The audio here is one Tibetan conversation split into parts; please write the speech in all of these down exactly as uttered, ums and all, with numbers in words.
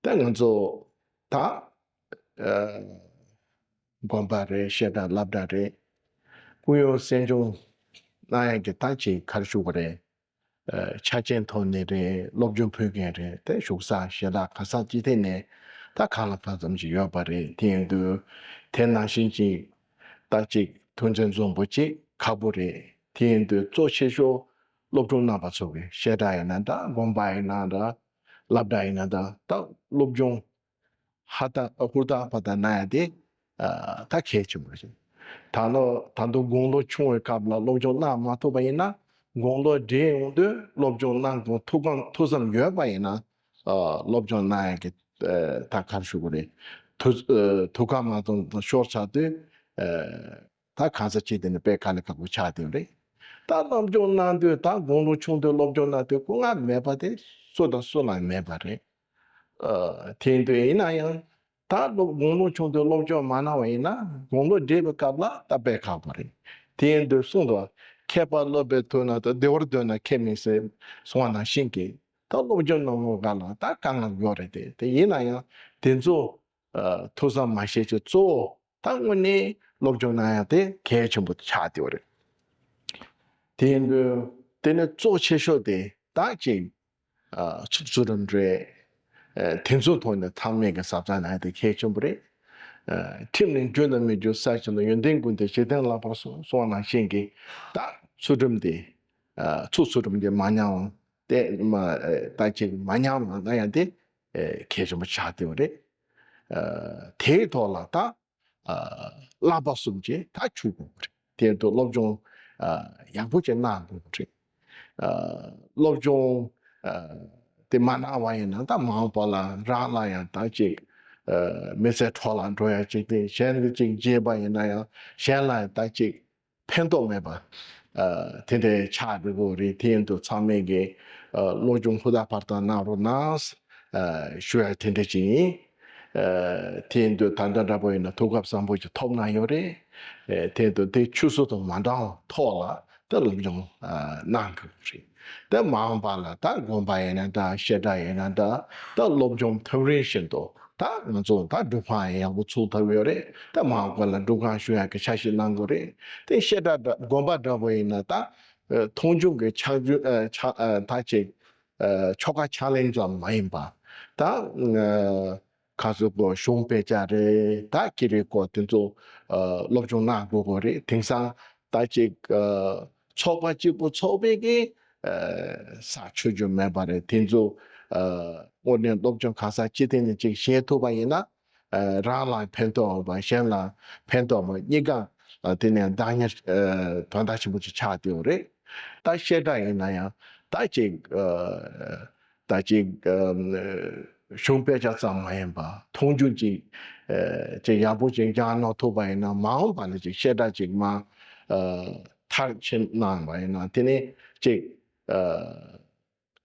ད་ང་ཚོ་ད་ཨ་དགོན་པ་རེད། བཤད་གྲྭ་སློབ་གྲྭ་རེད། སྐུ་ཡོན་གསན་སྦྱོང་གནང་ཡག་གི་ད་ཅིག་ག་རེ་ཞུ་དགོས་རེད། ཨ་ཆ་རྐྱེན་ཐོག་ནས་རེད། སློབ་སྦྱོང་ཕུལ་མཁན་རེད། དེ་བཞུགས་ས་ཞལ་ལག་ག་ས་ཅི་ཐད་ནས་ད་གང་ལ་གང་འཚམ་ཞིག་ཡོད་པ་རེད། དེ་ཡིན་དུས་དེ་ནང་བཞིན་ཅིག་ད་ཅིག་ཐོན་ཚན་འཛོམས་པོ་ཅིག་ཁག་པོ་རེད། དེ་ཡིན་དུས་གཙོ་ཆེ་ཤོས་སློབ་སྦྱོང་གནང་བ་ཚོ་གི་བཤད་གྲྭ་ཡིན་ན་འདྲ། དགོན་པ་ཡིན་ན་འདྲ། སློབ་གྲྭ་ཡིན་ན་འདྲ། ད་སློབ་སྦྱོང་ཧ་ད་ཧུར་ཐག་ཧུར་ཐག་གནང་ཡ་དེ་ཨ་ད་གལ་ཆེན་པོ་རེད། ད་ནོ་ད་དུང་དགུང་ལོ་ཆུང་བའི་སྐབས་ལ་སློབ་སྦྱོང་གནང་མ་ཐུབ་པ་ཡིན་ན། དགུང་ལོ་བགྲེས་ཡོང་དུས་སློབ་སྦྱོང་གནང་དགོས་ཐུགས་ཁམས་ཐུགས་བསམ་ཡོད་པ་ཡིན་ན། ཨ་སློབ་སྦྱོང་གནང་ཡ་གི་ཨ་ད་ག་རེ་ཞུ་དགོས་རེད། ཐུགས་ཨ་ཐུགས་ཁག་མ་གཏོང་ཤོར་ཚར་དུས་ཨ་ད་གང་ས་ཅི་དེ་ནི་དཔེ་དཀའ་ལས་ཁག་པོ་ཆགས་བསྡད་ཡོད་རེད། ད་སློབ་སྦྱོང་གནང་དུས་ད་དགུང་ལོ་ཆུང་དུས་སློབ་སྦྱོང་གནང་དུས་སྐུ་ངལ་མེད་པ་དེ་སུ་དང་སུ་ལ་མེད་པ་རེད། ཨ་དེ་ཡིན་དུས་ཡིན་ན་ཡང་ད་སློབ་དགུང་ལོ་ཆུང་དུས་སློབ་སྦྱོང་མ་གནང་བ་ཡིན་ན་དགུང་ལོ་བགྲེས་པའི་སྐབས་ལ་ད་དཔེ་ཁག་པོ་རེད། དེ་ཡིན་དུས་གསུངས་འདུག་མཁས་པ་སློབ་པའི་དུས་ན་ད་བདེ་བར་སྡོད་ན་མཁས་མིན་ཟེར་གསུངས་པ་ནང་བཞིན་གྱི་ད་སློབ་སྦྱོང་གནང་བའི་སྐབས་ལ་ད་དཀའ་ངལ་ཡོད་རེད་དེ། དེ་ཡིན་ན་ཡང་དེ་ཚོ་ཨ་ཐུགས་བསམ་མ་བཞེས་ཀྱི་གཙོ་བོ་ད་དངོས་གནས་སློབ་སྦྱོང་གནང་ཡ་དེ་གལ་ཆེན་པོ་ཆགས་བསྡད་ཡོད་རེད། དེ་ཡིན་དུས་དེ་ནི་གཙོ་ཆེ་ཤོས་དེ་ད་ཅིག་ཨ་ཚོགས་ཚུལ་ཁྲིམས་རེད། ཨ་དེ་ཚོ་ཐོག་ནས་ཚང་མས་ཀྱི་བཟའ་ཚང་གནང་ཡ་དེ་གལ་ཆེན་པོ་རེད། ཨ་ཁྲིམས་ནི་རྒྱུན་དུ་མི་འགྱུར། ས་ཆེན་ལ་ཡོན་ཏན་ཀུན་ལྡན། གཞི་རྟེན་ལྷག་པར་སྲུང་། གསུངས་པ་ནང་བཞིན་གྱི་ད་ཚུལ་ཁྲིམས་དེ་ཨ་ཚོགས་ཚུལ་ཁྲིམས་དེ་མ་ཉམས་པ་དེ་མ་ཨ་ད་ཅིག་མ་ཉམས་པ་གནང་ཡ་དེ་ཨ་གལ་ཆེན་པོ་ཆགས་བསྡད་ཡོད་རེད། ཨ་དེའི་ཐོག་ལ་ད་ཨ་བསླབ་པ་གསུམ་གྱིས་ད་ཆུག་དགོས་པ་རེད། དེ་དུ་སློབ་སྦྱོང་ཨ་ཡག་པོ་ཅིག་གནང་དགོས་པ་རེད། ཨ་སློབ་སྦྱོང་ཨ་དེ་མ་གནང་བ་ཡིན་ན་ད་མ་འོངས་པ་ལ་རང་ལ་ཡང་ད་ཅིག་ཨ་མི་ཚེ་འཕྲོ་བརླག་འགྲོ་ཡ་ཅིག་དེ། གཞན་གྱིས་ཅིག་བརྗེད་པ་ཡིན་ན་ཡང་གཞན་ལ་ཡང་ད་ཅིག་ཕན་ཐོགས་མེད་པ་ཨ་དེ་འདྲའི་ཆགས་འགྲོ་གི་རེད། དེ་ཡིན་དུས་ཚང་མས་ཀྱི་ཨ་སློབ་སྦྱོང་ཧུར་ཐག་ཧུར་ཐག་གནང་རོགས་གནང་ཨ་ཞུ་ཡ་དེ་འདྲ་ཅིག་ཡིན། ཨ་དེ་ཡིན་དུས་ད་ལྟ་འདྲ་པོ་ཡིན་ན་ཐུགས་ཁབ་བཟང་པོ་ཅིག་ཐོབ་གནང་ཡོད་རེད། ཨ་དེ་ཡིན་དུས་དེ་ཆུད་ཟོས་དང་མ་འདྲ་བ་ཐོག་ལ་ད་སློབ་སྦྱོང་ཨ་གནང་དགོས་རེད། ད་མ་འོངས་པ་ལ་ད་དགོན་པ་ཡིན་ན་འདྲ། བཤད་གྲྭ་ཡིན་ན་འདྲ། ད་སློབ་སྦྱོང་ཐུབ་རིམ་བཞིན་དུ་ད་ང་ཚོ་ད་སྒྲུབ་ཁང་ཡང་ཡག་པོ་ཚུགས་ཐུབ་ཡོད་རེད། ད་མ་འོངས་པ་ལ་སྒྲུབ་ཁང་ཞུ་ཡག་གི་འཆར་གཞི་གནང་དགོས་རེད། དེ་བཤད་གྲྭ་འདྲ་དགོན་པ་འདྲ་པོ་ཡིན་ན་ད་ཨ་མཐོང་ཆུང་གི་ཆག་རྒྱུ་ཨ་ཆག་ཨ་ད་ཅིག་ཨ་ཆོ་ག་ཕྱག་ལེན་ཙམ་མ་ཡིན་པ་ད་ཨ་ཁ་སོ་གོ་གཞུང་དཔེ་ཆ་རེད། ད་ཀི་རི་སྐོར་དེ་ཚོ་ཨ་སློབ་སྦྱོང་གནང་དགོས་དགོས་རེད། དེང་སང་ད་ཅིག་ཨ་ཚོགས་པ་གཅིག་པུ་ཚོགས་པའི་གི་ཨ་ས་ཆོད་རྒྱུ་མེད་པ་རེད། དེ་ཚོ་ཨ་དངོས་གནས་སློབ་སྦྱོང་ག་ས་ཅི་ཐད་ནས་ཅིག་ཤེས་ཐུབ་པ་ཡིན་ན་ཨ་རང་ལ་ཕན་ཐོགས་པ་གཞན་ལ་ཕན་ཐོགས་པ་གཉིས་ཀ་ཨ་དེ་ནས་བདག་ཉར་ཨ་དོན་དག་ཆེན་པོ་ཅིག་ཆགས་བསྡད་ཡོད་རེད། ད་བཤད་གྲྭ་ཡིན་ན་ཡང་ད་ཅིག་ཨ་ད་ཅིག་ཨ་གཞུང་དཔེ་ཆ་ཙམ་མ་ཡིན་པ་མཐོང་ཆུང་ཅིག་ཨ་ཅིག་ཡག་པོ་ཅིག་སྦྱང་གནང་ཐུབ་པ་ཡིན་ན་མ་འོངས་པ་ལ་ཅིག་བཤད་གྲྭ་ཅིག་མ་ཨ་མཐར་ཕྱིན་གནང་བ་ཡིན་ན་དེ་ནི་ཅིག་ཨ་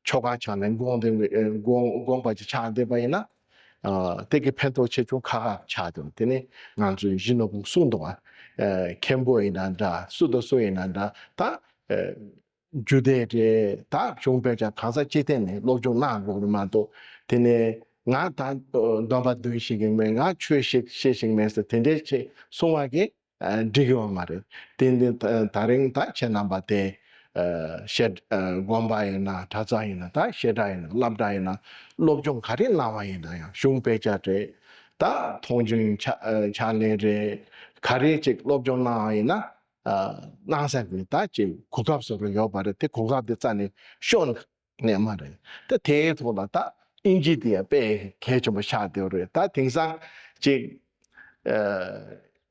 ཆོ་ག་ཕྱག་ལེན་དགོངས་དེ་དགོངས་དགོངས་པ་ཅིག་ཆགས་བསྡད་པ་ཡིན་ན་ཨ་དེ་གི་ཕན་ཐོགས་ཆེ་ཆུང་ཁག་ཁག་ཆགས་འདུག་དེ་ནི་ང་ཚོས་གཞི་ནོར་བུ་གསུངས་འདུག་བ། ཨ་མཁན་པོ་ཡིན་ན་འདྲ། སུ་དང་སུ་ཡིན་ན་འདྲ། ད་ཨ་རྒྱུ་དེ་རེད། ད་གཞུང་དཔེ་ཆ་གང་ས་ཅི་ཐད་ནས་སློབ་སྦྱོང་གནང་དགོས་རེད་མ་གཏོགས། དེ་ནས་ང་ད་སྡོམ་པ་འདོན་ཤེས་ཀྱི་མེད། ང་ཆོས་བཤད་ཤེས་ཤིང་མེད་ཟེར་དེ་འདྲའི་ཆེད་གསུང་བ་གི་འགྲིག་ཡོད་མ་རེད། དེ་འདི་ད་རིང་ད་ཁྱེད་རྣམ་པ་དེ་བཤད་དགོན་པ་ཡིན་ན་གྲྭ་ཚང་ཡིན་ན་ད་བཤད་གྲྭ་ཡིན་ན་སློབ་གྲྭ་ཡིན་ན་སློབ་སྦྱོང་ག་རེ་གནང་བ་ཡིན་ན་ཡང་གཞུང་དཔེ་ཆ་རེད། ད་མཐོང་ཆུང་ཕྱག་ཕྱག་ལེན་རེད། ག་རེ་ཅིག་སློབ་སྦྱོང་གནང་བ་ཡིན་ན། ཨ་གནང་ས་གི་ད་ཅིག་གོ་སྐབས་བཟོ་རུ་ཡོད་པ་རེད། དེ་གོ་སྐབས་དེ་རྩ་ནས་ཤོར་ནས་མ་རེད། ད་དེའི་ཐོག་ལ་ད་ཨིན་ཇི་དེ་ཡང་དཔེ་གལ་ཆེན་པོ་ཆགས་བསྡད་རེད། ད་དེང་སང་ཅིག་ཨ་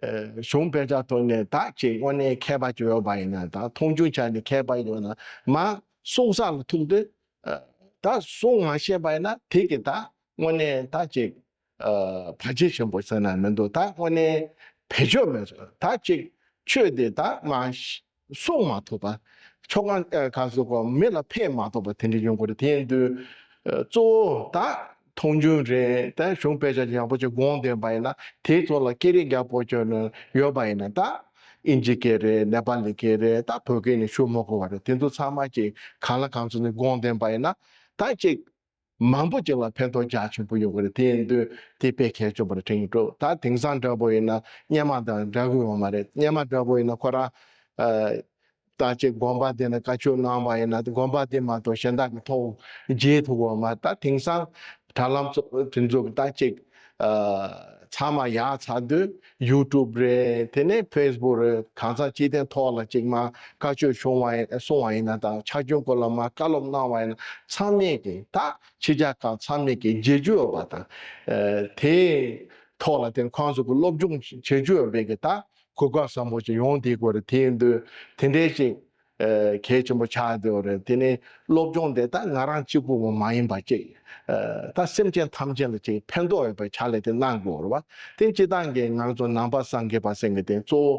ཨ་གཞུང་དཔེ་ཆ་ཐོག་ནས་ད་ཅིག་དངོས་གནས་མཁས་པ་ཅིག་ཡོད་པ་ཡིན་ན། ད་མཐོང་ཆུང་བྱས་ནས་མཁས་པ་ཡོད་ན་མ་གསུང་ས་ལ་ཐུག་དུས་ཨ་ད་གསུང་མ་ཤེས་པ་ཡིན་ན་དེ་གི་ད་དངོས་གནས་ད་ཅིག་ཨ་བར་ཆད་ཆེན་པོ་ཟེར་ན་མི་འདུག་ད་དངོས་གནས་བེད་སྤྱོད་མེད། ད་ཅིག་ཆོས་དེ་ད་མ་གསུང་མ་ཐུབ་པ། ཆོ་ག་ཨ་ག་སོ་གོ་མི་ལ་ཕན་མ་ཐོགས་པ་དེ་འདྲ་ཡོང་གི་རེད། དེ་ཡིན་དུས་ཨ་གཙོ་བོ་ད་མཐོང་ཆུང་རེད། ད་གཞུང་དཔེ་ཆ་ཡག་པོ་ཅིག་དགོངས་བསྡད་པ་ཡིན་ན་དེའི་ཐོག་ལ་སྐད་རིགས་ཡག་པོ་ཅིག་ཡོད་པ་ཡིན་ན། ད་ཨིན་ཇི་སྐད་རེད། ནེ་པ་ལི་སྐད་རེད། ད་བོད་སྐད་ནས་ཞུ་མི་དགོས་པ་རེད། དེ་ཚོ་ཚང་མ་ཅིག་གང་ལ་གང་འཚམ་ནས་དགོངས་བསྡད་པ་ཡིན་ན་ད་ཅིག་མང་པོ་ཅིག་ལ་ཕན་ཐོགས་རྒྱ་ཆེན་པོ་ཡོང་གི་རེད། དེ་ཡིན་དུས་དེ་དཔེ་གལ་ཆེན་པོ་རེད་དྲན་གྱི་འདུག་ད་དེང་སང་འདྲ་པོ་ཡིན་ན་སྔོན་མ་དང་འདྲ་གི་ཡོད་མ་རེད། སྔོན་མ་འདྲ་པོ་ཡིན་ན་ཁོ་རང་ཨ། ད་ཅིག་དགོན་པ་དེ་ན་བཀའ་ཆོས་གནང་བ་ཡིན་ན་དགོན་པ་དེ་མ་གཏོགས་གཞན་དག་གི་ཐོག་མཇལ་ཐུབ་ཡོད་མ་རེད། ད་དེང་སང་དྲ་ལམ་ཚོ་དེ་ཚོ་གི་ད་ཅིག་ཨ། ཚང་མ་ཡག་ཚར་དུས་ཡུ་ཊུབ་རེད། དེ་ནས་ཕེ་སི་བུག་རེད། གང་ཟག་སྤྱི་དོན་ཐོག་ལ་ཅིག་མ་བཀའ་ཆོས་བྱུང་བ་ཡིན་གསུང་བ་ཡིན་ན་དང་ཕྱག་ཆོས་སྐོར་ལ་མ་བཀའ་སློབ་གནང་བ་ཡིན་ན་ཚང་མས་ཀྱི་ད་ཕྱི་རྒྱལ་ཁག་ཚང་མས་ཀྱི་མཇལ་རྒྱུ་ཡོད་པ་དང་། ཨ། དེ་ཐོག་ལ་དེ་ཁོང་ཚོ་གི་སློབ་སྦྱོང་བྱེད་རྒྱུ་ཡོད་པའི་གི་ད་གོ་སྐབས་བཟང་པོ་ཞིག་ཡོང་བསྡད་ཀྱི་ཡོད་རེད། དེ་ཡིན་དུས་དེ་འདྲའི་ཞིག་ཨ། གལ་ཆེན་པོ་ཆགས་བསྡད་ཡོད་རེད། དེ་ནས་སློབ་སྦྱོང་དེ་ད་ང་རང་གཅིག་པུ་མ་ཡིན་པ་ཅིག་ཨ། ད་སེམས་ཅན་ཐམས་ཅད་ལ་ཅིག་ཕན་ཐོགས་ཡོད་པའི་ཕྱག་ལས་དེ་གནང་དགོས་རེད་བ། དེ་སྤྱིར་བཏང་གི་ང་ཚོ་ནང་པ་སངས་རྒྱས་པ་ཟེར་མཁན་དེ་གཙོ་བོ་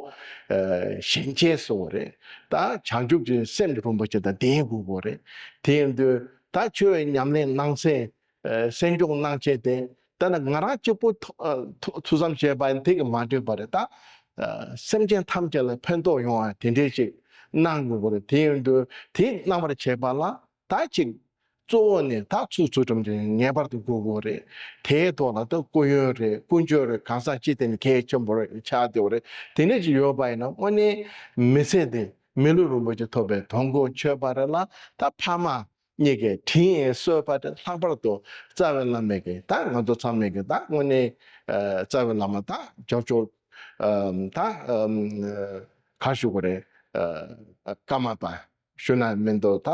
ཨ། ཞེན་ཆགས་སོགས་རེད། ད་བྱང་ཆུབ་ཀྱི་སེམས་རིན་པོ་ཆེ་དང་ལྡན་དགོས་པོ་རེད། དེ་ཡིན་དུས་ད་ཆོས་ཉམས་ལེན་གནང་སའི་ཨ། སེམས་སྐྱོང་གནང་བྱས་ཏེ། ད་ནི་ང་རང་གཅིག་པུ་ཐུ་ཨ། ཐུ་ཐུགས་བསམ་བཞེས་པ་ཡིན་དེ་གི་མ་འགྲིག་པ་རེད། ད་ཨ། སེམས་ཅན་ཐམས་ཅད་ལ་ཕན་ཐོགས་ཡོང་བ་དེ་འདྲའི་ཞིག་གནང་དགོས་པ་རེད། དེ་ཡིན་དུས་དེ་གནང་བར་བྱེད་པ་ལ་ད་ཅིག་གཙོ་བོ་ནི་ད་ཚོགས་ཚུལ་ཁྲིམས་ཀྱི་ངེས་པར་དུ་དགོས་དགོས་རེད། དེའི་ཐོག་ལ་ད་སྐུ་ཡོན་རེད། ཀུན་སྤྱོད་རེད། གང་ཟག་སྤྱི་དེ་ནི་གལ་ཆེན་པོ་རེད་ཆགས་བསྡད་པ་རེད། དེ་འདྲ་ཅིག་ཡོད་པ་ཡིན་ན་དངོས་གནས་མི་ཚེ་དེ་མི་ལུས་རིན་པོ་ཆེ་ཐོབ་པའི་དོན་གོ་ཆོད་པ་རེད་ལ། ད་ཕ་མ་གཉིས་ཀས་དྲིན་གསོས་པ་དེ་ལྷག་པར་དུ་རྩ་བའི་བླ་མས་ཀྱི་ད་ང་ཚོ་ཚང་མས་ཀྱི་ད་དངོས་གནས་ཨ། རྩ་བའི་བླ་མ་ད་བྱང་ཆུབ་ཨ། ད་ཨ། ག་ཞུ་དགོས་རེད། ཨ། ཀརྨ་པ་ཞུ་ན་མི་འདུག་ད་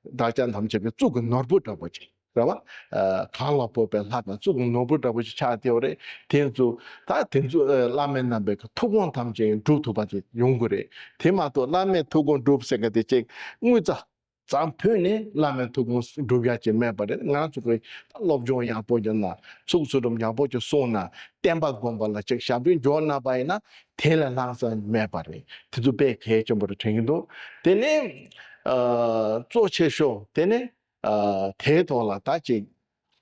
བདག་ཅག་ཐམས་ཅད་ཀྱི་གཙུག་གི་ནོར་བུ་འདྲ་པོ་ཅིག་རེད་བ། ཨ། གང་ལ་ཕོག་པའི་ལྷ་དང་གཙུག་གི་ནོར་བུ་འདྲ་པོ་ཞིག་ཆགས་བསྡད་པ་རེད། དེ་ཚོ་ད་དེ་ཚོ་ཨ། བླ་མའི་རྣམ་པའི་ཐུགས་དགོངས་ཐམས་ཅད་སྒྲུབ་ཐུབ་པ་ཅིག་ཡོང་གི་རེད། དེ་མ་གཏོགས་བླ་མའི་ཐུགས་དགོངས་སྒྲུབ་ཟེར་མཁན་དེ་ཅིག་དངུལ་རྩ་ཙམ་ཕུལ་ནས་བླ་མའི་ཐུགས་དགོངས་སྒྲུབ་ཡ་ཅིག་མེད་པ་རེད། ང་ཚོ་གི་སློབ་སྦྱོང་ཡག་པོ་བྱུང་ན། ཚོགས་ཚུལ་ཁྲིམས་ཡག་པོ་ཅིག་སྲུང་ན། བསྟན་པ་སྒོམ་པ་ལ་ཅིག་ཞབས་འདྲེན་འཇོག་གནང་པ་ཡིན་ན་དེ་ལས་ལྷག་ཙམ་མེད་པ་རེད། དེ་ཚོ་དཔེ་གལ་ཆེན་པོ་རེད་དྲན་གྱི་འདུག་དེ་ནས་ཨ། གཙོ་ཆེ་ཤོས་དེ་ནས་ཨ། དེའི་ཐོག་ལ་ད་ཅིག་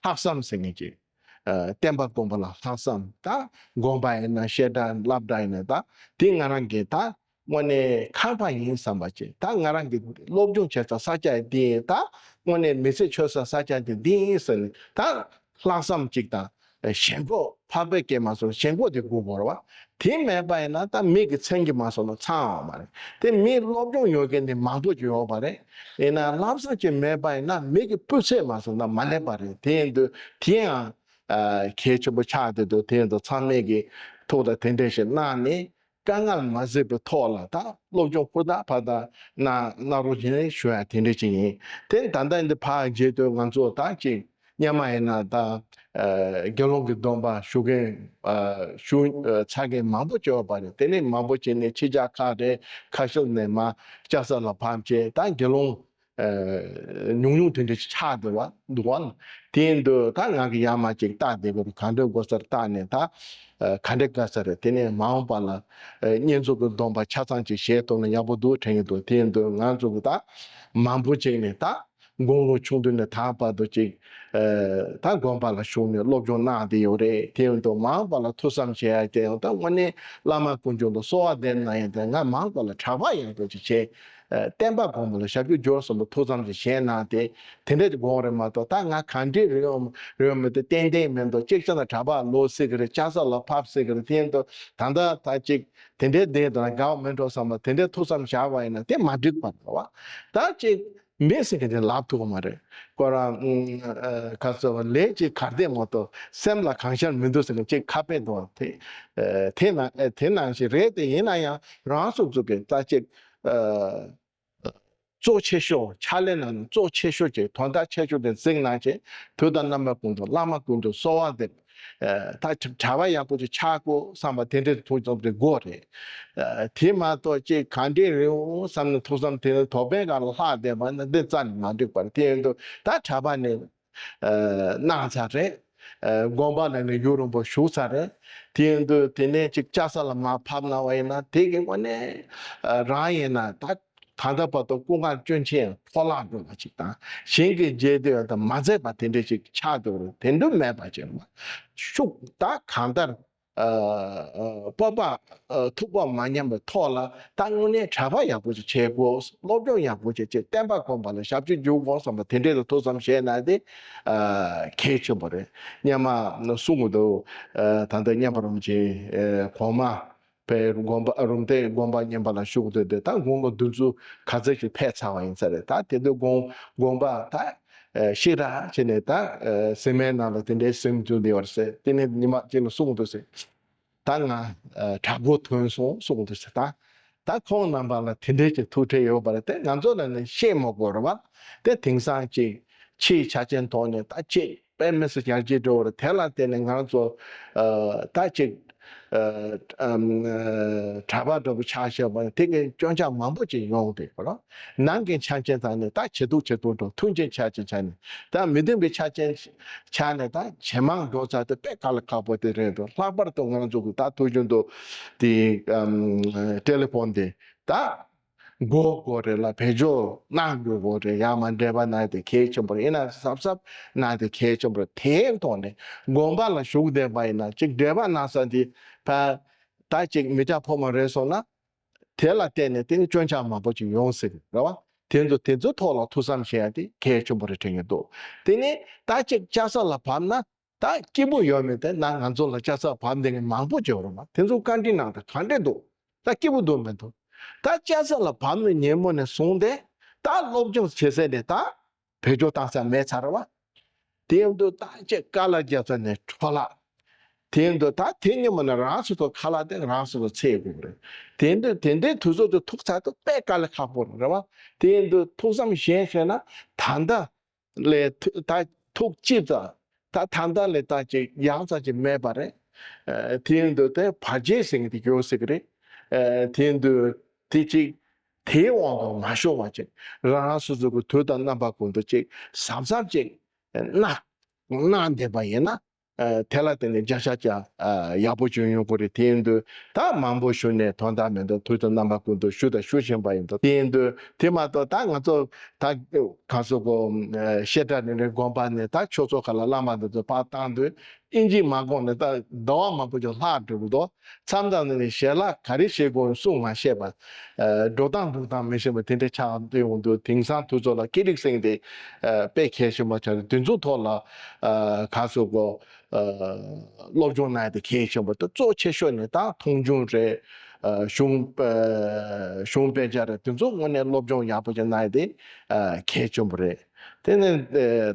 ལྷག་བསམ་ཟེར་མཁན་ཅིག་ཨ། བསྟན་པ་སྒོམ་པ་ལ་ལྷག་བསམ། ད་སྒོམ་པ་ཡིན་ན་བཤད་གྲྭ་སློབ་གྲྭ་ཡིན་ན་ད་དེ་ང་རང་གི་ད་དངོས་གནས་ཁང་པ་ཡིན་བསམ་པ་ཅིག་ད་ང་རང་གི་སློབ་སྦྱོང་བྱེད་ས་ས་ཆ་འདི་ཡིན། ད་དངོས་གནས་མི་ཚེ་འཆོལ་ས་ས་ཆ་འདི་འདི་ཡིན་ཟེར་ནས་ད་ལྷག་བསམ་ཅིག་དང་ཞེན་ཁོག་འཕགས་པའི་སྐད་མ་སོང་ཞེན་ཁོག་དེ་དགོས་པ་རེད་བ། དེ་མེད་པ་ཡིན་ན་ད་མི་གི་མཚན་གྱི་མ་སོང་ན་ཚང་བ་མ་རེད། དེ་མི་སློབ་སྦྱོང་ཡོད་མཁན་དེ་མང་པོ་ཅིག་ཡོད་པ་རེད། ཡིན་ན་ལྷག་བསམ་ཅིག་མེད་པ་ཡིན་ན་མི་གི་སྤུས་ཚད་མ་སོང་ན་མ་ལེགས་པ་རེད། དེ་ཡིན་དུས་དེ་ཡང་ཨ། གལ་ཆེན་པོ་ཆགས་བསྡད་འདུག་དེ་ཡིན་དུས་ཚང་མས་ཀྱི་ཐུགས་དང་དེ་འདྲ་ཞིག་གནང་ནས་དཀའ་ངལ་མ་བཟོད་པའི་ཐོག་ལ་ད་སློབ་སྦྱོང་ཧུར་ཐག་ཕར་ཐག་གནང་གནང་རོགས་བྱེད་ཞུ་ཡ་དེ་འདྲ་ཅིག་ཡིན། དེ་ད་ལྟ་འདི་ཕར་མཇལ་དུས་ང་ཚོ་ད་ཅིག་སྔོན་མ་ཡིན་ན་ད་ཨ། དགེ་སློང་གི་སྡོམ་པ་ཞུ་མཁན་ཨ། ཞུ་ཨ། ཚར་མཁན་མང་པོ་བྱས་པ་རེད། དེ་ནས་མང་པོ་བྱས་ནས་ཕྱི་རྒྱལ་ཁག་རེད། ཁ་ཤས་ནས་མར་ལྕགས་ཟམ་ལ་ཕེབས་བྱས་ད་དགེ་སློང་ཨ། ཉུང་ཉུང་དེ་འདྲ་ཞིག་ཆགས་བསྡད་པ་འདུག་བ། དེ་ཡིན་དུས་ད་ང་གི་ཡར་མར་ཅིག་བལྟས་བསྡད་དགོས་རེད། ག་འདྲ་དགོས་སར་བལྟས་ནས་ད་ཨ། ག་འདྲ་དགའ་ས་རེད། དེ་ནས་མ་འོངས་པ་ལ་ཨ། བསྙེན་རྫོགས་ཀྱི་སྡོམ་པ་ཆ་ཚང་ཅིག་བཞེས་ཐུབ་ན་ཡག་པོ་འདུག་དྲན་གྱི་འདུག་དེ་ཡིན་དུས་ང་ཚོ་གི་ད་མང་པོ་ཅིག་ནས་ད་དགུང་ལོ་ཆུང་དུས་ནས་ད་བར་དུ་ཅིག་ཨ། ད་དགོན་པ་ལ་ཞུགས་ནས་སློབ་སྦྱོང་གནང་བསྡད་ཡོད་རེད། དེ་ཡིན་དུས་མ་འོངས་པ་ལ་ཐུགས་བསམ་བཞེས་ཡ་དེ་ཡང་ད་དངོས་གནས་བླ་མ་དཀོན་མཆོག་ལ་གསོལ་བ་འདེབས་ན་ཡང་དེ་ང་མ་འོངས་པ་ལ་གྲྭ་པ་ཡག་པོ་ཅིག་བྱས། ཨ། བསྟན་པ་སྒོམ་པ་ལ་ཞབས་ཀྱུ་སྦྱོར་གསུམ་པོ་ཐུགས་བསམ་ཅིག་བཞེས་གནང་སྟེ་དེ་འདྲ་ཅིག་དགོངས་རེད་མ་གཏོགས། ད་ང་ག་འདྲས་རེད་ཡོང་རེད་ཡོང་མི་འདུག་ཏན་ཏན་མི་འདུག་གཅིག་བྱས་ན་གྲྭ་པ་ལོག་སྲིད་ཀྱི་རེད། ལྕགས་ཟམ་ལ་ཕེབས་སྲིད་ཀྱི་རེད། དེ་ཡིན་དུས་ད་ལྟ་ད་ཅིག་དེ་འདྲའི་བསྡད་དང་དགའ་བ་མི་འགྲོ་བསམ་པ་དེ་འདྲའི་ཐུགས་བསམ་བཞག་པ་ཡིན་ན་དེ་མ་འགྲིག་པ་རེད་བ། ད་ཅིག་མི་ཟེར་མཁན་དེ་ལབ་ཐུབ་ཀྱི་མ་རེད། ཁོ་རང་ཨ། ཁ་སོ་བ་ལས་ཅིག་གར་བསྡད་མ་གཏོགས་སེམས་ལ་གང་ཤར་མི་འདུག་ཟེར་མཁན་ཅིག་ཁ་དཔེ་འདུག་དེ་ཨ། དེ་ནང་ཨ། དེ་ནང་བཞིན་རེད། དེ་ཡིན་ན་ཡང་རང་སོ་སོ་གི་ད་ཅིག་ཨ། གཙོ་ཆེ་ཤོས་ཕྱག་ལས་ནང་གཙོ་ཆེ་ཤོས་ཀྱི་དོན་དག་ཆེ་ཤོས་དེ་གཟིགས་གནང་བྱས། དུས་དང་རྣམ་པ་ཀུན་ཏུ་བླ་མ་ཀུན་ཏུ་གསོལ་བ་འདེབས། ཨ། ད་གྲྭ་པ་ཡག་པོ་ཅིག་ཆགས་དགོས་བསམ་པ་དེ་འདྲའི་ཐུགས་བསམ་དེ་དགོས་རེད། ཨ། དེ་མ་གཏོགས་ཅིག་ག་འདྲས་རེད་འོང་བསམ་ནས་ཐུགས་བསམ་དེ་ནི་དོགས་པའི་སྒང་ལ་ལྷག་བསྡད་པ་ན་འདི་རྩ་ནས་མ་འགྲིག་པ་རེད། དེ་ཡིན་དུས་ད་གྲྭ་པ་ནི་ཨ། གནང་ཚར་རེད། ཨ། དགོན་པ་ནང་ནས་ཡུན་རིང་པོ་བཞུགས་ཚར་རེད། དེ་ཡིན་དུས་དེ་ནས་ཅིག་ལྕགས་ཟམ་ལ་མར་ཕེབས་གནང་བ་ཡིན་ན་དེ་གི་དངོས་གནས་ཨ། རང་ཡིན་ན་ད་ད་ལྟ་བར་དུ་སྐུ་ངལ་སྐྱོན་ཆེན་ཕོག་ལག་འགྲོ་བ་ཅིག་དང་གཞན་གྱི་རྗེས་ཟློས་དང་མ་མཛད་པ་དེ་འདྲ་ཅིག་ཆགས་འགྲོ་རེད། དེ་འདྲ་མེད་པ་ཅིག་ཤུགས་ད་གང་ལྟར་ ཨ་ཨ་སྤོབས་པ་ཨ་ཐུགས་པ་མ་ཉམས་པའི་ཐོག་ལ་ད་དངོས་གནས་གྲྭ་པ་ཡག་པོ་ཅིག་བྱེད་དགོས། སློབ་སྦྱོང་ཡག་པོ་ཅིག་བྱེད། བསྟན་པ་གོང་འཕེལ་ལ་ཞབས་ཕྱི་ཞུ་དགོས་བསམ་པ་དེ་འདྲས་ལ་ཐུགས་བསམ་བཞེས་ན་དེ་ཨ་གལ་ཆེན་པོ་རེད། སྔོན་མ་གསུང་གི་འདུག་ཨ་ད་ལྟ་མཉན་པ་རིན་པོ་ཆེ་ཨ་གོང་མ་པའི་དགོངས་པ་རུམ་བཏེག་དགོངས་པ་བརྙེས་པ་ལ་བཞུགས་སྡོད་དེ། ད་དགུང་ལོ་བདུན་ཅུ་ག་ཚོད་ཅིག་ཕེབས་ཚར་བ་ཡིན་ས་རེད། ད་དེ་དུས་དགོངས་དགོངས་པ་ད་ཨ་ཤེས་ར་བྱས་ནས་ད་ཨ་གཟིམ་མལ་ནང་ལ་དེ་འདྲའི་གཟིམ་རྒྱུ་འདི་བར་ཟེར། དེ་ནས་ཉི་མ་གཅིག་ལ་གསུངས་འདུག་ཟེར། ད་ང་ཨ་དྲག་པོ་ཐོན་སོང་གསུངས་འདུག་ཟེར། ད་ད་ཁོང་རྣམ་པ་ལ་དེ་འདྲའི་ཅིག་ཐུགས་ཁྲལ་ཡོད་པ་རེད། དེ་ང་ཚོ་ལ་ནི་བཤད་མ་དགོས་རེད་བ། དེ་དེང་སང་ཅིག་ཕྱིའི་ཆ་རྐྱེན་ཐོག་ནས་ད་ཅིག་དཔེ་མི་སྲིད་ཡར་རྒྱས་འགྲོ་བ་རེད། དེ་ལ་བརྟེན་ནས་ང་ཚོ་ཨ་ད་ཅིག་ཨ་ཨམ་ཨ་གྲྭ་པ་འདྲ་པོ་ཆགས་བཞག་པ་ནི་དེ་གི་སྐྱོན་ཆ་མང་པོ་ཅིག་ཡོང་བསྡད་པ་རེད། ནང་གི་ཆ་རྐྱེན་དང་ནི་ད་ཇེ་སྡུག་ཇེ་སྡུག་འགྲོ། མཐུན་རྐྱེན་ཆ་རྐྱེན་ཆ་ནས་ད་མི་མཐུན་པའི་ཆ་རྐྱེན་ཆ་ནས་ད་ཇེ་མང་འགྲོ་ཚར་དུས་དཔེ་དཀའ་ལས་ཁག་པོ་དེ་རེད་འདུག་ལྷག་པར་དུ་ང་ཚོ་གི་ད་དུས་རྒྱུན་དུ་དེ་ཨམ་ཊེ་ལི་ཕོན་དེ་ད་དགོས་དགོས་རེད་ལ། བེད་སྤྱོད་གནང་དགོས་དགོས་རེད། ཡར་མར་འབྲེལ་བ་གནང་དེ་གལ་ཆེན་པོ་རེད། ཡིན་ན་གཟབ་གཟབ་གནང་དེ་གལ་ཆེན་པོ་རེད། དེའི་ཐོག་ནས་དགོན་པ་ལ་ཞུགས་བསྡད་པ་ཡིན་ན་ཅིག་འབྲེལ་བ་གནང་ས་དེ་ཕ་ད་ཅིག་མི་སྐྱ་ཕོ་མོ་རེད་སོང་ན། དེ་ལ་བརྟེན་ནས་དེ་ནི་སྐྱོན་ཆ་མང་པོ་ཅིག་ཡོང་སྲིད་རེད་བ། དེ་ཚོ་དེ་ཚོའི་ཐོག་ལ་ཐུགས་བསམ་བཞེས་ཡ་དེ་གལ་ཆེན་པོ་རེད་དྲན་གྱི་འདུག་དེ་ནི་ད་ཅིག་ལྕགས་ཟམ་ལ་བབས་ན་ད་སྐྱིད་པོ་ཡོད་མེད་དེ་ན་ང་ཚོ་ལ་ལྕགས་ཟམ་བབས་འདི་ནི་མང་པོ་ཅིག་ཡོད་རེད་བ། དེ་ཚོ་བཀའ་འདྲི་གནང་དང་ག་འདྲས་འདུག་ད་སྐྱིད་པོ་འདུག་མི་འདུག་ད་ལྕགས་ཟམ་ལ་བབས་ནས་ཉིན་མོ་ནས་བཟུང་སྟེ་ད་སློབ་སྦྱོང་བྱེད་ས་ནས་ད་བེད་སྤྱོད་བཏང་ས་མེད་ཚར་བ། དེ་ཡིན་དུས་ད་ཅིག་དཀའ་ལས་རྒྱབ་ས་ནས་འཕྲོ་བརླག་དེ་ཡིན་དུས་ད་དེ་ཉིན་མོ་ནས་རང་སོ་སོ་ཁ་ལག་དེ་རང་སོ་སོ་ཚེས་དགོས་རེད། དེ་འདྲ་དེ་འདྲའི་དུས་ཚོད་དུ་ཐུག་ཚར་དུས་དཔེ་དཀའ་ལས་ཁག་པོ་རེད་བ། དེ་ཡིན་དུས་ཐུགས་བསམ་བཞེས་ཤེས་ན་ད་ལྟ་ལས་ཐུ་ད་ཐུགས་གཅིག་ཙམ་ད་ད་ལྟ་ལས་ད་ཅིག་ཡག་ཙམ་ཅིག་མེད་པ་རེད། ཨ་དེ་ཡིན་དུས་དེ་བར་ཆད་ཟེར་མཁན་དེ་ཡོད་སྲིད་ཀྱི་རེད། ཨ་དེ་ཡིན་དུས་དེ་ཅིག་དེའི་དབང་དུ་མ་ཤོར་བ་ཅིག་རང་རང་སོ་སོ་གི་དུས་དང་རྣམ་པ་ཀུན་ཏུ་ཅིག་གཟབ་གཟབ་ཅིག་གནང་གནང་བསྡད་པ་ཡིན་ན། ཨ་དེ་ལ་བརྟེན་ནས་བརྒྱ་ཆ་བརྒྱ་ཨ་ཡག་པོ་བྱུང་ཡོང་གི་རེད། དེ་ཡིན་དུས་ད་མང་པོ་ཞུ་ནས་དོན་དག་མེད་འདུག་དུས་དང་རྣམ་པ་ཀུན་ཏུ་ཞུ་དང་ཞུ་བཞིན་པ་ཡིན་འདུག་དེ་ཡིན་དུས་དེ་མ་གཏོགས་ད་ང་ཚོ་ད་ག་སོ་གོ་བཤད་གྲྭ་ནས་རེད། དགོན་པ་ནས་ད་ཆོས་ཚོགས་ཁག་ལ་བླ་མ་འདི་ཚོ་ཕར་བཏང་དུས་ཨིན་ཇི་མ་གོ་ནས་ད་ཟླ་བ་མང་པོ་ཅིག་ལྷག་འགྲོ་གི་འདུག་མཚམས་མཚམས་ནས་ཞལ་ལག་ག་རེ་བྱེད་དགོས་གསུང་མ་ཤེས་པ། ཨ་འགྲོ་སྟངས་འདུག་སྟངས་མི་ཤེས་པ་དེ་འདྲ་ཆགས་བསྡད་ཡོང་དུས་དེང་སང་དུས་ཚོད་ལ་སྐད་རིགས་ཟེར་མཁན་དེ་ཨ་དཔེ་གལ་ཆེན་པོ་ཆགས་ཏེ་དེ་ཚོའི་ཐོག་ལ་ཨ་ག་སོ་གོ་ཨ་སློབ་སྦྱོང་གནང་ཡ་དེ་གལ་ཆེན་པོ་དང་གཙོ་ཆེ་ཤོས་ནི་ད་མཐོང་ཆུང་རེད། ཨ་གཞུང་ཨ་གཞུང་དཔེ་ཆ་རེད། དེ་ཚོ་དངོས་གནས་སློབ་སྦྱོང་ཡག་པོ་ཅིག་གནང་ཡ་དེ་ཨ་གལ་ཆེན་པོ་རེད། དེ་ནས་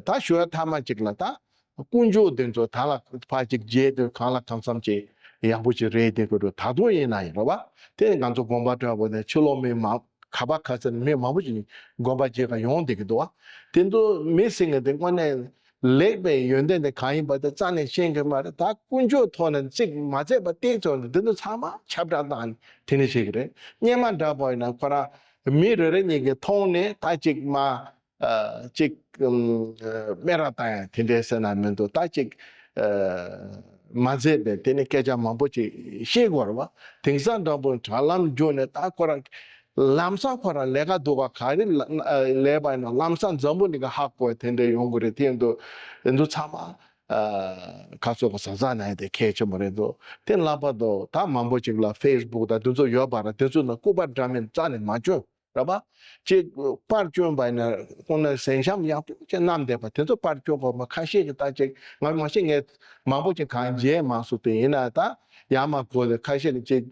ཨ་ད་ཞུ་ཡ་མཐའ་མ་གཅིག་ལ་ད། དཀོན་མཆོག་དེ་ཚོ་ད་ལ་ཕར་ཅིག་རྗེས་དུ་གང་ལ་གང་འཚམ་ཅིག་ཡག་པོ་ཅིག་རེད་དེ་གི་འགྲོ། ད་དུང་ཡིན་ན་ཡིན་རོ་བ། དེ་ང་ཚོ་དགོན་པ་འདྲ་པོ་ནས་ཕྱི་ལོགས་མི་མང་ག་པ་ག་ཚོད་མི་མང་པོ་ཅིག་དགོན་པ་རྗེས་ཀ་ཡོང་བསྡད་ཀྱི་འདུག་བ། དེ་ཚོ་མི་ཟེར་མཁན་དེ་དངོས་གནས་ལེགས་པའི་ཡོན་ཏན་དེ་གང་ཡིན་པ་དེ་རྩ་ནས་ཤེས་ཀྱི་མ་རེད། ད་དཀོན་མཆོག་ཐོག་ནས་ཅིག་མ་བྱས་པ་ཏིག་ཙམ་དེ་ཚོ་ཚང་མ་ཁྱབ་བསྒྲགས་བཏང་དེ་ནས་བྱེད་ཀྱི་རེད། སྔོན་མ་འདྲ་པོ་ཡིན་ན་ཁོ་རང་མི་རེ་རེ་གཉིས་ཀྱིས་མཐོང་ནས་ད་ཅིག་མ། ཨ་གཅིག་ཨམ་ཨ་སྨད་ར་བཏང་ཡ་དེ་འདྲའི་ཟེར་ན་མི་འདུག་ད་གཅིག་ཨ་མ་མཛེས་པའི་དེ་ནི་སྐད་ཆ་མང་པོ་ཅིག་བཤད་དགོས་རེད་བ། དེང་སང་འདྲ་པོ་དྲ་ལམ་བརྒྱུད་ནས་ད་ཁོ་རང་ལམ་སང་ཁོ་རང་ལས་ཀ་འདུག་ག་ག་རེ་ལ་ཨ་ལས་པ་ཡིན་ན་ལམ་སང་འཛམ་བུ་གླིང་ག་ཧ་གོ་དེ་འདྲའི་ཡོང་གི་རེད། དེ་འདུག་དེ་ཚོ་ཚང་མ་ཨ་ཁ་སོ་ག་ཟ་ཟ་ན་ཡ་དེ་གལ་ཆེན་པོ་རེད་འདུག་དེ་ལྷག་པར་དུ་ད་མང་པོ་ཅིག་ལ་ཕེ་སི་བུག་དང་དེ་ཚོ་ཡོད་པ་རེད། དེ་ཚོ་ནང་སྐུ་པར་འདྲ་མིན་རྩ་ནས་མ་བྱུང་། རེད་པ། ཅིག་པར་བསྐྱོན་པ་ཡིན་ན་ཁོང་ནས་གཟན་ཤམ་ཡག་པོ་ཅིག་བསྣམས་བསྡད་པ་དེ་ཚོ་པར་བསྐྱོན་དགོས་མ། ཁ་ཤས་ཀྱིས་ད་ཅིག་ང་མ་ཤེས། ངས་མང་པོ་ཅིག་གང་མཇལ་མ་སོང་། དེ་ཡིན་ན་ད་ཡར་མར་གོ་དེ་ཁ་ཤས་ཀྱིས་ཅིག་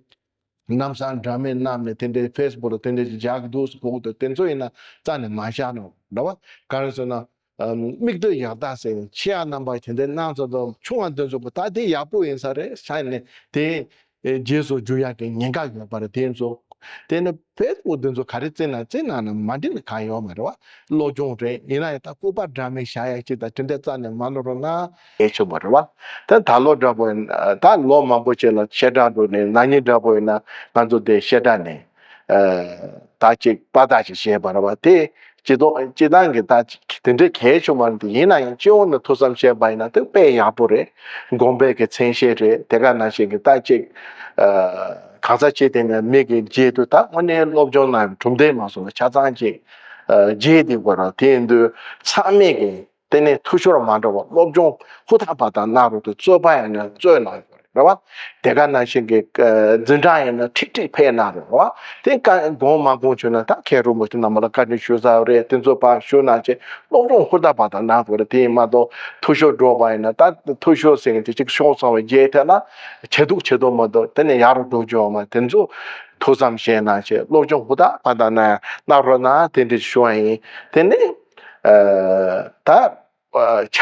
ལམ་སང་འདྲ་མིན་བསྣམས་ནས་དེ་འདྲའི་ཕེ་སི་བུག་ལ་དེ་འདྲའི་ཅིག་མཇལ་གི་འདུག་ཟེར་གོ་གི་འདུག་དེ་ཚོ་ཡིན་ན་རྩ་ནས་མ་བཞག་ནོ་རེད་པ། ག་རེ་ཟེར་ན་མིག་ལྟོས་ཡག་ཐག་ཟེར་ཆེ་ཡག་རྣམ་པ་དེ་འདྲའི་གནང་ཚོ་དང་ཆུང་བ་དེ་ཚོ་གི་ད་དེ་ཡག་པོ་ཡིན་ས་རེད་ཤ་ནས་དེ། ཨེ་རྗེས་སུ་འཇུག་ཡག་གི་ཉེན་ཁ་ཡོད་པ་རེད། དེ་ཚོ་དེ་ནི་ཕེ་སི་བུག་དེ་ཚོ་ག་རེ་བཙལ་ན་བཙལ་ན་ན་མ་འགྲིག་ན་གང་ཡོད་མ་རེད་བ། སློབ་སྦྱོང་རེད། ཡིན་ན་ཡང་ད་སྐུ་པར་འདྲ་མིན་བཞག་ཡག་ཅིག་དང་དེ་འདྲ་རྩ་ནས་མ་ནོར་བ་ན་གལ་ཆེན་པོ་རེད་བ། ད་ད་ལོ་འདྲ་པོ་ཡིན་ད་ལོ་མང་པོ་ཅིག་ལ་བཤད་གྲྭ་འགྲོ་ནས་ན་ནིང་འདྲ་པོ་ཡིན་ན་ང་ཚོ་དེ་བཤད་གྲྭ་ནས་ཨ་ད་ཅིག་པར་རྟགས་ཅིག་བཞེས་པ་རེད་བ། དེ་སྤྱི་ཚོགས་སྤྱི་བཏང་གི་ད་དེ་འདྲའི་གལ་ཆེན་པོ་འདི་ཡིན་ན་ཡང་སྤྱི་ཡོངས་ནས་ཐུགས་བསམ་བཞེས་པ་ཡིན་ན་དེ་དཔེ་ཡག་པོ་རེད། དགོན་པའི་གི་མཚན་ཤས་རེད། དེ་ག་ནང་བཞིན་གི་ད་ཅིག་ཨ་གང་ཟག་ཅིག་དེ་ནས་མི་གི་རྗེས་དུ་ད་དངོས་གནས་སློབ་སྦྱོང་གནང་བའི་གྲུབ་འབྲས་མ་སོང་ན་ཆ་ཚང་ཅིག་ཨ་རྗེས་དེ་དགོས་ར། དེ་ཡིན་དུས་ཚང་མས་གི་དེ་ནས་འཐུས་ཤོར་མ་འགྲོ་བ་སློབ་སྦྱོང་ཧུར་ཐག་པ་དང་གནང་རོགས་དུ་རྩོད་པ་ཡང་ན་རྩོད་གནང་དགོས་རེད། རེད་བ། དེ་ག་ནང་བཞིན་གྱི་འཛིན་གྲྭ་ཡིན་ན་ཁྲིག་ཁྲིག་ཕེབས་གནང་རེད་བ། དེ་ག་དགོངས་མ་དགོངས་བྱུང་ན་ད་མཁན་རིན་པོ་ཆེ་རྣམ་པ་ལ་བཀའ་དྲིན་ཞུ་ས་རེད། དེ་ཚོ་ཕར་ཞུ་གནང་བྱས་སློབ་སྦྱོང་ཧུར་ཐག་ཕར་ད་གནང་དགོས་རེད། དེ་ཡིན་མ་གཏོགས་འཐུས་ཤོར་འགྲོ་བ་ཡིན་ན་ད་འཐུས་ཤོར་ཟེར་མཁན་དེ་གཅིག་ཤོར་སོང་བའི་རྗེས་དེ་ན་ཇེ་སྡུག་ཇེ་སྡུག་མ་གཏོགས་དེ་ནས་ཡག་རུ་འགྲོ་རྒྱུ་ཡོད་མ་རེད། དེ་ཚོ་ཐུགས་བསམ་བཞེས་གནང་བྱས་སློབ་སྦྱོང་ཧུར་ཐག་ཕར་ད་གནང་གནང་རོགས་གནང་། དེ་འདྲ་ཞུ་བ་ཡིན། དེ་ནས་ད་ཆ་